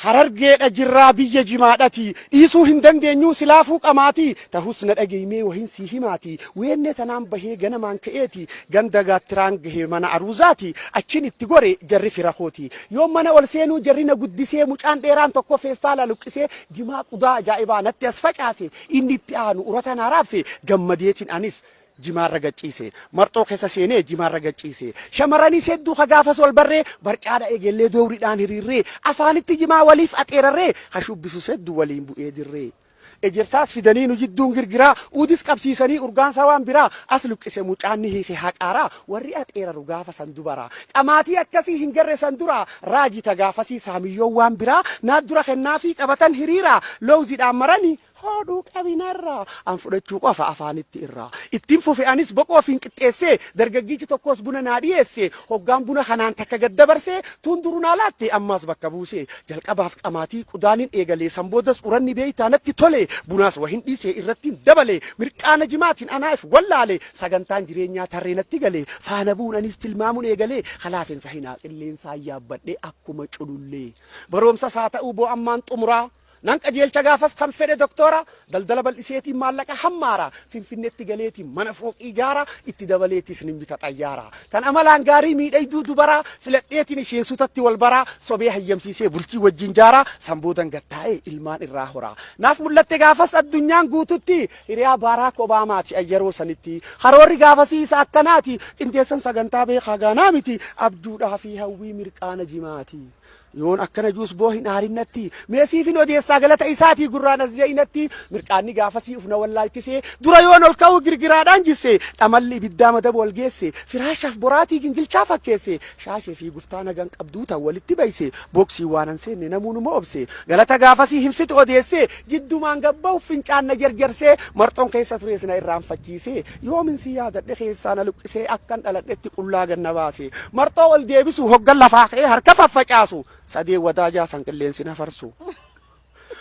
Harargeedha jirraa biyya jimaadhati dhiisuu hin dandeenyuu silaafuu qamaati tahus na dhagayi mee wahin sii himaati weennee tanaan bahee ganamaan ka'eeti ganda gaattiraan gahe mana aruuzaati achin itti gore jarri fira kooti yoon mana ol seenuu jarri na guddisee mucaan dheeraan tokko feestaala luqqisee jimaa qudaa ajaa'ibaa natti as facaase inni itti aanu urata naa raabse gammadeetin anis jimaarra gad ciise. Marxoo keessa seenee jimaarra gad ciise. Shamarranis hedduu ka gaafas wal barree barcaadha eegellee doowridhaan hiriirree afaanitti jimaa waliif axeerarree ka shubbisus hedduu waliin bu'ee dirree. Ejersaas fidanii nu jidduun girgiraa uudis qabsiisanii urgaansaa waan biraa as luqqise mucaan ni hiike haqaaraa warri axeeraru gaafa san dubara. Qamaatii akkasii hin garre san dura raaji ta gaafasii saamiyyoon waan biraa naat dura kennaafii qabatan hiriiraa loowzidhaan maranii Haadhuu qabi narraa an fudhachuu qofa afaanitti irraa. Ittin fufe anis boqoo ofiin qixxeessee dargaggichi tokkos buna naa dhiyeesse hoggaan buna kanaan takka gad dabarse tuun duru naa laatte ammaas bakka buuse jalqabaaf qamaatii qudaanin eegale san boodas uranni beeytaa natti tole bunaas wahin dhiise irrattin dabale mirqaana jimaatiin anaa if wallaale sagantaan jireenyaa tarree natti gale faana bu'uun anis tilmaamun eegale kalaafensa hinaa qilleensaan yaabbadhe akkuma culullee baroomsas haa ta'uu boo ammaan xumuraa Nan qajeelcha gaafas kan fedhe doktoora, daldala bal'iseetiin maallaqa hammaara, Finfinnetti galeetiin mana fooqii ijaara, itti dabaleetis nin bita xayyaara. Tan amalaan gaarii miidhayduu dubaraa, filadheetiin isheen suutatti wal baraa, sobee hayyamsiisee bultii wajjin jaara, san boodan gad taa'ee ilmaan irraa hora. Naaf mul'atte gaafas addunyaan guututti, hiriyaa Baaraak Obaamaati an yeroo sanitti. Karoorri gaafasii isa akkanaati, qindeessan sagantaa beekaa gaanaa miti, abjuudhaa fi hawwii mirqaana jimaati. Yoon akkana juus boo hin aarin natti Mee siifin odeessaa galata isaatii gurraan as ja'i natti Mirqaanni gaafasii uf na wallaalchisee Dura yoon ol ka'u girgiraadhaan jisse Dhamalli ibiddaa madaba wal geesse Firaashaaf boraatii gingilchaa fakkeesse Shaashee fi guftaa nagan qabduu tan walitti bayse Boksii waanan seenne namuu numa obse Galata gaafasii hin fixu odeessee Jiddumaan gad bahu fincaan na jerjersee Marxoon keessa tures na irraanfachiisee Yoomin si yaadadhe keessaa na luqqisee akkan dhaladhetti qullaa gad na baase. Marxoo ol deebisu hoggan lafaa ka'ee harka faffacaasu sadeen wadaajaa san qilleensi na farsu.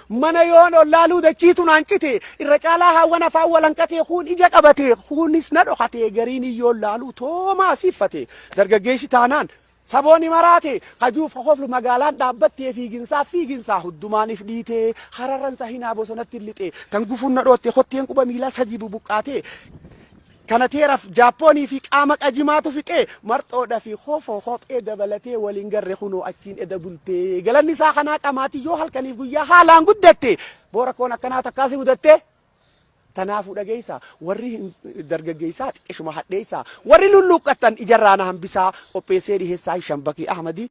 Mana yoon ol laaluu dachiitu naan cite irra caalaa haawwan afaan wal hanqatee kuun ija qabate kuunis na dhokate gariin iyyoon laaluu toomaa asiiffate dargaggeessi taanaan Sabooni maraate kajuuf ka koflu magaalaan dhaabbattee fiiginsaaf fiiginsaa huddumaan if dhiitee hararran sahinaa bosonatti lixe tan gufuun na dhootte kotteen quba miilaa sadii bubuqqaatee kana teeraf jaappoonii fi qaama qajimaatu fixee marxoodha fi kofoo kophee dabalatee waliin garre kunoo achiin eda bultee galanni isaa kanaa qamaatii yoo halkaniif guyyaa haalaan guddatte boora koon akkanaa takkaa si mudattee Tanaafuu dhageessaa, warri hin dargaggeessaa xiqqishuma hadheessaa, warri lulluuqqattan ijarraa na hambisaa, qopheessee dhiheessaa Hisham Bakii Ahmadi.